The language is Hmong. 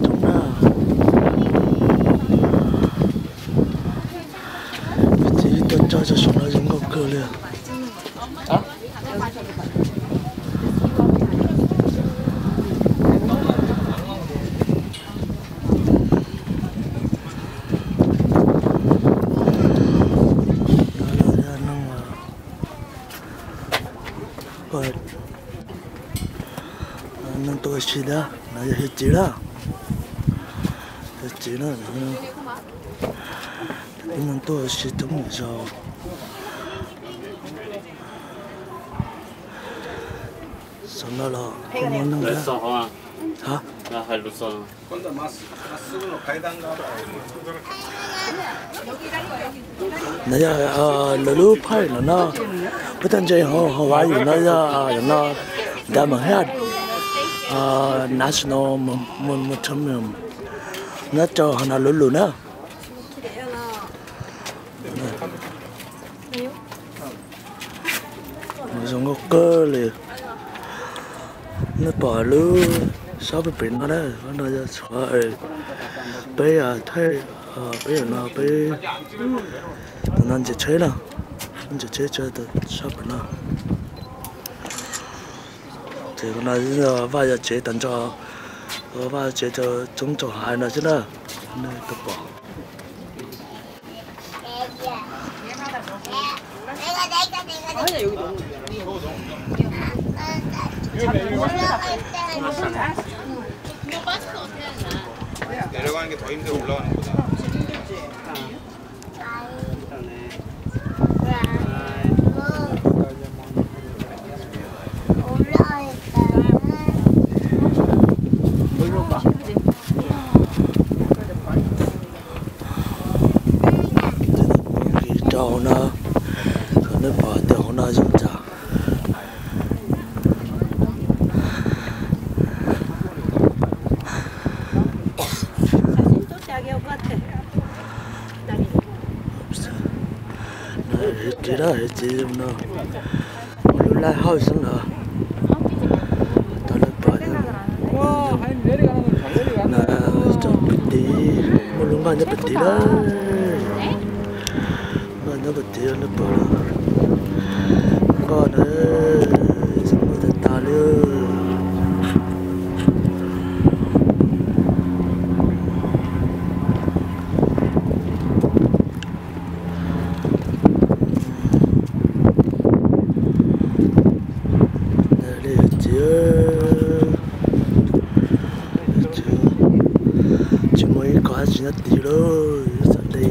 Coob na. Ces tuaj tso saum no zoo nkauj kawg li. Neeg tuaj ua si na, no yog hiav txiv na. Hiav txiv na, neeg tuaj ua si coob zaus. Saum no los kuj muaj neeg na. No yog lawv lub phaj no no, peb tag ntse hauv Hawaii no yog no Diamond Head National Monument, nyob rau hauv no lub lus na. Zoo nkauj kawg li. Nej pom lub sab pem pem no na, no yog tshuav peb thaij, peb no peb, tus no ntsia tsheb na, ntsia tsheb sab pem no. Ces no vaj yog tsev tag nrho, vaj tsev rau tsob rau haiv no xwb na, nej tau pom. Rau hauv no, kom nej pom tias hauv no zoo cas. Hiav txiv na, hiav txiv no, lub laj hauj xwb no. Tau lawv pom na, cov pem tid, muaj lub nkoj nyob pem tid na. Nkoj nyob pem tid lawv pom na. Nkoj na, muaj tas tas li. Li txiv, tsis muaj ib qho dab tsi nyob tid lawm, ib txoj dej.